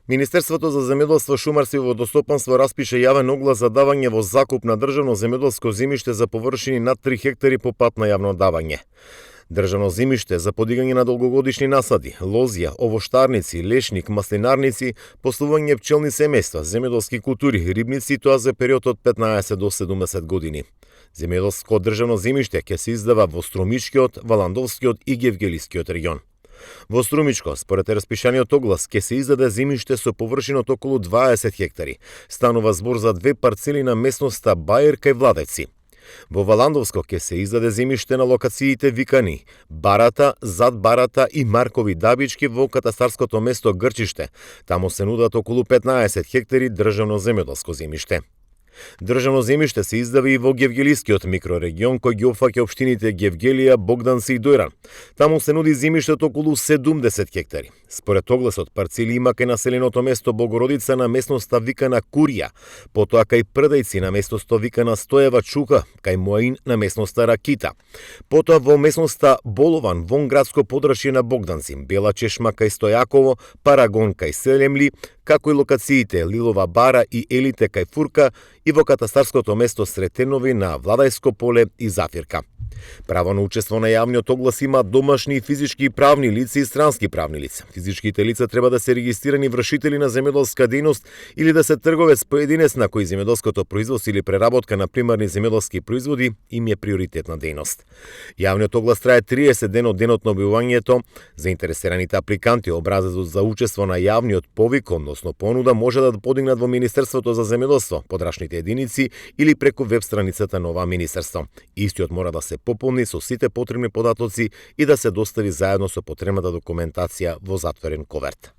Министерството за земјоделство, шумарство и водостопанство распише јавен оглас за давање во закуп на државно земјоделско земјиште за површини над 3 хектари по пат на јавно давање. Државно земјиште за подигање на долгогодишни насади, лозија, овоштарници, лешник, маслинарници, послување пчелни семејства, земјоделски култури, рибници, тоа за период од 15 до 70 години. Земјоделско државно земјиште ќе се издава во Струмичкиот, Валандовскиот и Гевгелискиот регион. Во Струмичко, според распишаниот оглас, ќе се издаде земјиште со површина од околу 20 хектари. Станува збор за две парцели на местноста Бајер кај Владеци. Во Валандовско ќе се издаде земјиште на локациите викани Барата, Зад Барата и Маркови Дабички во катастарското место Грчиште. Таму се нудат околу 15 хектари државно земјоделско земјиште. Државно земјиште се издава и во Гевгелискиот микрорегион кој ги опфаќа општините Гевгелија, Богданци и Дојран. Таму се нуди земјиште од околу 70 хектари. Според огласот, парцели има кај населеното место Богородица на местноста викана Курија, потоа кај Прдајци на местноста викана Стоева Чука, кај Моаин на местноста Ракита. Потоа во местноста Боломан, вон градско подрачје на Богданци, Бела Чешма кај Стојаково, Парагон кај Селемли, како и локациите Лилова Бара и Елите кај Фурка и во катастарското место Сретенови на Владајско поле и Зафирка. Право на учество на јавниот оглас има домашни, физички и правни лица и странски правни лица. Физичките лица треба да се регистрирани вршители на земјоделска дејност или да се трговец поединец на кој земјоделското производство или преработка на примарни земјоделски производи им е приоритетна дејност. Јавниот оглас трае 30 дена од денот на објавувањето. Заинтересираните апликанти образецот за учество на јавниот повик, односно понуда, може да подигнат во Министерството за земјоделство, подрачните единици или преку веб страницата на ова министерство. Истиот мора да се пополни со сите потребни податоци и да се достави заедно со потребната документација во затворен коверт.